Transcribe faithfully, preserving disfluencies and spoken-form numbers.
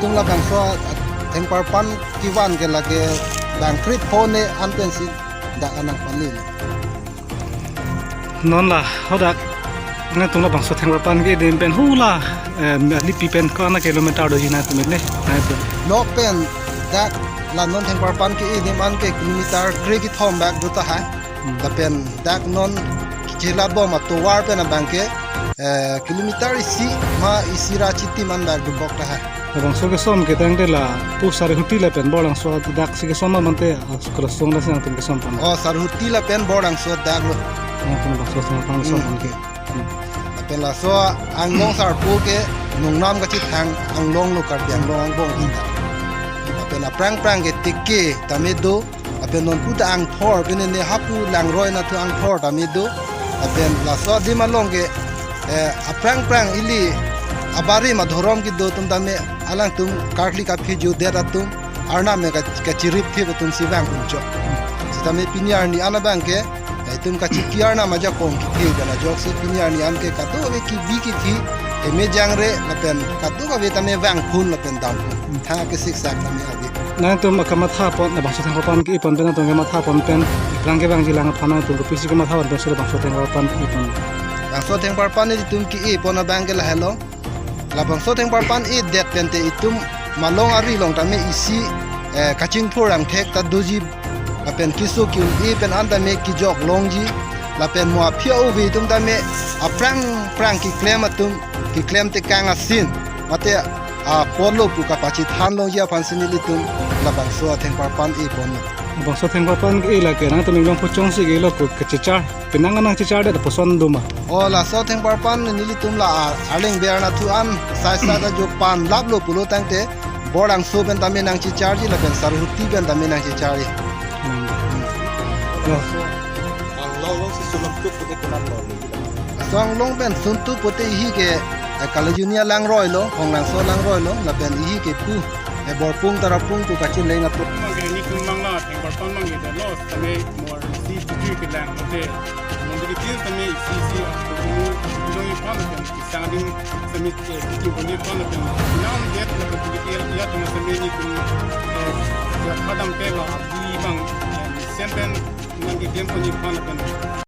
Labangso thengparpan kevan ke lake bang kre-pho ne an pensi dak anang pali. Non la hadak nangtum labangso thengparpan ke-e adim pen hula, eh, Lipi pen ko-an a kilometer doji nangtum le, nangtum. Lok pen dak la non thengparpan ke-e adim an ke kilometer kre kethom bak do tahai. Hmm. Lapen dak non kechela bom atovar pen abang ke, eh, kilometer isi ma isi ra chitim an bak dobok tahai. Labangso kesom ke tangte lapu Sarhuti lapen Borlangso dak si kesom ma mate, ah, Kurusung dak si nangtum kesom pon. Oh, Sarhuti lapen Borlangso dak lo. Nangtum labangso kesom pon, kesom Hmm. pon ke. Hmm. Lapen laso angbong sarpo ke nongnam kachethang anglong lo, Karbi Anglong angbong hinta. Lapen aphrang phrang ke teke tame do. Lapen non puta angthor, pine ne hapu langroi nathu angthor tame do. Lapen laso adim along ke, eh, aphrang phrang ili abarim adhorom kedo atum tame alangtum karkli kaphi judet atum Arnam me ka-, kachirip thip atum si vang unchok. Sitame pini arni an abang ke, eh, itum kachiki Arnam ajakong kithi pen ajoksi pini arni an ke kadokave kebi kithi, eme jangre lapen kadokave tame vangphun lapen damphun. Thang kesiksak tame ave. Nangtum akamatha pon, labangso thengparpan ke-e pon pen nangtum kematha pon pen, iplang kevangji lang aphan nangtum kopisi kematha pon pen si labangso thengparpan ke-e pon? Labangso thengparpan ilitum ke-e pon abang ke lahelo. Labangso thengparpan edet pen te itum malong ari along tame isi, eh, kachingthur angthek ta doji. Lapen keso ke-un-e pen an tame kejok longji. Lapen mo aphi a-ove atum tame aphrang phrang keklem atum, keklem tekang asin mate apotlo pu kapachithan longji aphan si nelitum labangso athengparpan e ponlo. Labangso thengparpan ke-e lake nangtum inglong puchong si ke-e lo ko kachechar, penang nangchechar det aposon do ma? O, laso thengparpan nelitum la a-, arleng ber nathu an sai sai ta jo pan laplo pulo tangte Borlangso pen tame nangchecharji lapen Sarhuti pen tame nangchecharji. Hmm. Hmm. Laso anglong si sunam tuk pute kunan lo ni. Laso anglong pen suntu pute ihi ke, eh, Kalajuni alangroi lo, Khonglangso alangroi lo, lapen ihi ke pu, eh, Borpung Tarapung pu kachinleng atum. Mangke nitum mangla thengparpan mangke dolo tame mor si tutu kelang mate. Mangke til tame isi isi aku kumu kujong iphan lapen isang adim tame, eh, kumu iphan lapen. Nam det lapen kumu til ya tame tame nitum, eh, ya khadam te la abi bang, eh, sempen mangke klem pon iphan lapen.